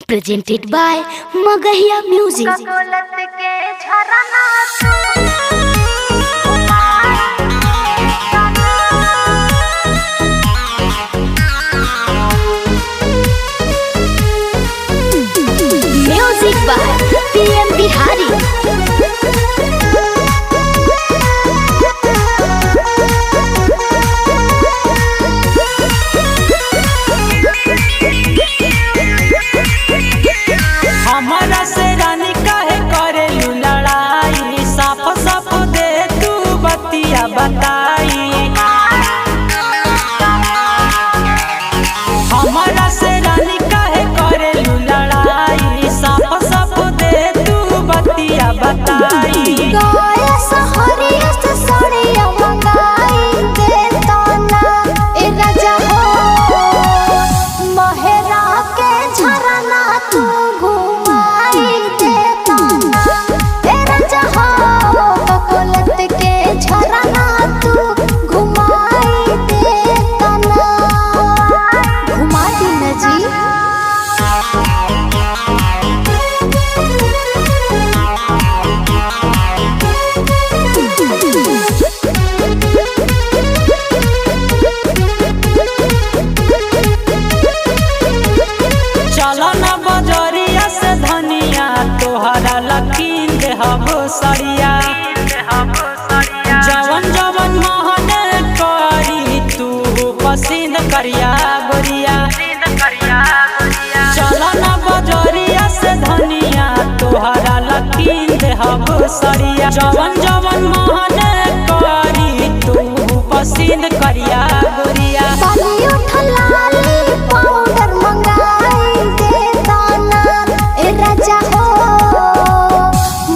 Presented by Magahiya Music. Kakolat के झरना तू Music by PM Bihari. हमारा से रानी काहे करेलू लड़ाई? साफ साफ दे तू बतिया बताई। हमारा से रानी काहे करेलू लड़ाई? साफ साफ दे तू बतिया बताई। गाय सहरिया से साड़िया मंगाई देता ना ए राजा हो, मोहरा के झरना तू घुमाई देता ना ए राजा हो, ककोलत के झरना तू घुमाई देता ना। घुमा दी ना जी। चलो न बजरिया से धनिया, तोहरा लकीन देहब सरिया। जवन जवन मोहन करी तू पसिंद करिया गोरिया। चलो न बजरिया से धनिया, तोहरा लकीन देहब सरिया। जवन जवन मोहन करी तू पसिंद करिया गोरिया। बाली उठलाली पाउडर मंगाई देता ना ए राजा हो,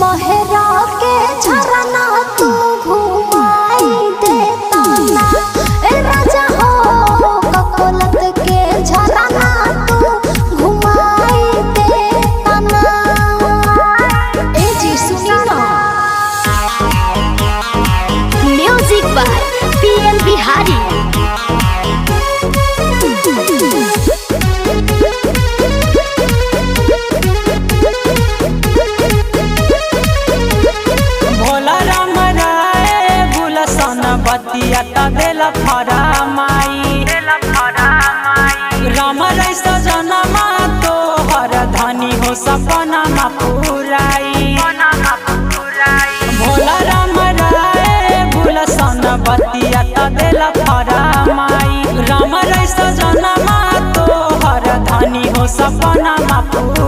मोहरा के झरना तू घुमाई देता ना ए राजा हो, ककोलत के झरना तू घुमाई देता ना। ए जी सुनी ना। Music by PM Bihari. Bhola Ram Rai गुलशन बतिया त देला फरमाई। राम राय सजनमा तोहर धनी हो सपना मा पुराई। भोला राम राय गुलशन बतिया त देला फरमाई। राम राय सजनमा तोहर धनी हो सपना मा पुराई।